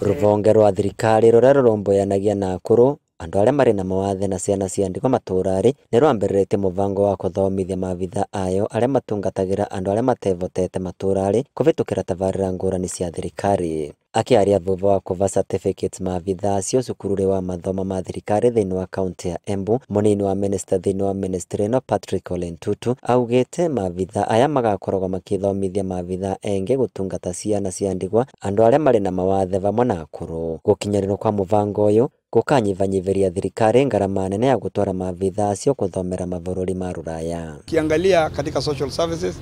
Rũhonge rwa thirikari rũrĩa rũrũmbũyanagia na akũrũ, andũ arĩa marĩ na mawathe na ciana cia ndigwa matũra-rĩ, nĩrwambĩrĩrĩtie mũbango wa gũthomithia maabitha ayo arĩa matungatagĩra andũ arĩa matehotete matũra-rĩ kũhĩtũkĩra tabarĩra ngũrani cia thirikari. Akĩaria thutha wa kũba certificates maabitha acio cukuru-rĩ wa mathomo ma thirikari thĩinĩ wa kaunti ya Embu, mũnini wa minista thĩinĩ wa ministry ĩno Patrick Ole Ntutu augĩte maabitha aya magakoragwo makĩthomithia maabitha engĩ gũtungata ciana cia ndigwa, andũ arĩa marĩ na mawathe vamwe na akũrũ. Gũkinyanĩrwo kwa mũbango ũyũ gũkanyihanyihĩria thirikari ngarama nene ya gũtwara maabitha acio gũthomera mabũrũri ma rũraya. Ukiangalia katika social services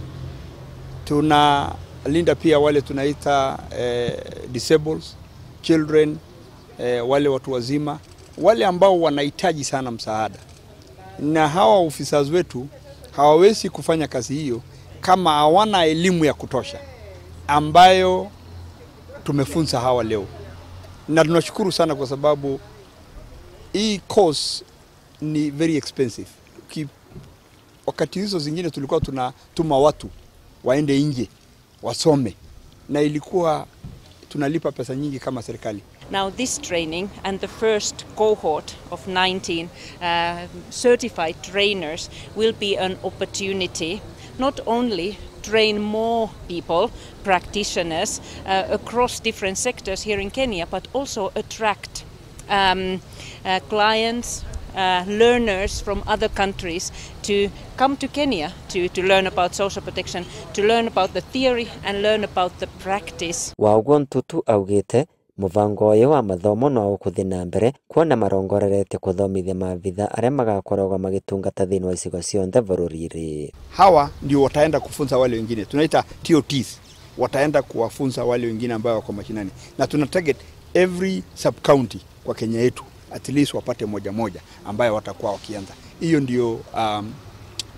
tunalinda pia wale tunaita disabled children, wale watu wazima, wale ambao wanahitaji sana msaada, na hawa officers wetu hawawezi kufanya kazi hiyo kama hawana elimu ya kutosha ambayo tumefunza hawa leo. Na tunashukuru sana kwa sababu hii course ni very expensive. Wakati hizo zingine tulikuwa tunatuma watu waende nje wasome, na ilikuwa tunalipa pesa nyingi kama serikali. Now this training and the first cohort of 19 certified trainers will be an opportunity not only train more people, practitioners across different sectors here in Kenya, but also attract clients, learners from other countries to come to Kenya to learn about social protection, to learn about the theory and learn about the practice. Waũguo Ntutu augĩte mũbango ũyũ wa mathomo no ũkũthiĩ na mbere kuona marongoreretie kũthomithia maabitha arĩa magakoragwo magĩtungata thĩinĩ wa icigo ciothe bũrũri-rĩ. Hawa ndio wataenda kufunza wale wengine, tunaita TOTs, wataenda kuwafunza wale wengine ambao wako mashinani, na tuna target every sub county kwa Kenya yetu at least wapate moja moja ambayo watakuwa wakianza. Hiyo ndio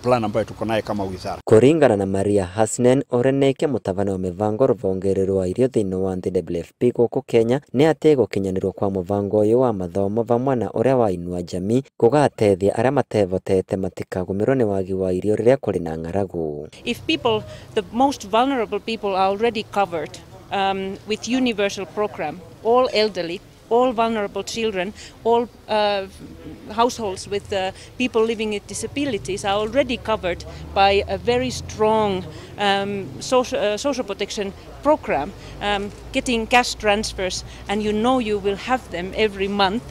plan ambayo tuko naye kama wizara. Kũringana na Maria Hasnen ũrĩa nĩke mũtabania wa mĩbango rũhonge rwa irio thĩinĩ wa nthĩ WFP gũkũ Kenya, nĩ atĩ gũkinyanĩrwo kwa mũbango ũyũ wa mathomo vamwe na ũrĩa wa Inua Jamii gũgatethia arĩa matehotete matikagũmĩrwo nĩ wagi wa irio rĩrĩa kũrĩ na ng'aragu. If people, the most vulnerable people are already covered with universal program, all elderly, all vulnerable children, all households with people living with disabilities are already covered by a very strong social protection program, getting cash transfers, and you know you will have them every month.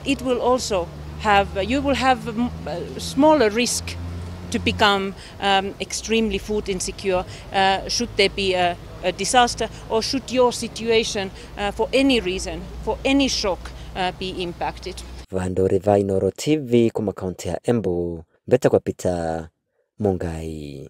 It will also have, you will have a smaller risk to become extremely food insecure should there be a disaster, or should your situation for any reason, for any shock be impacted. Vandori va Inooro TV kuma kaunti ya Embu, Mbete kwa Peter Mungai.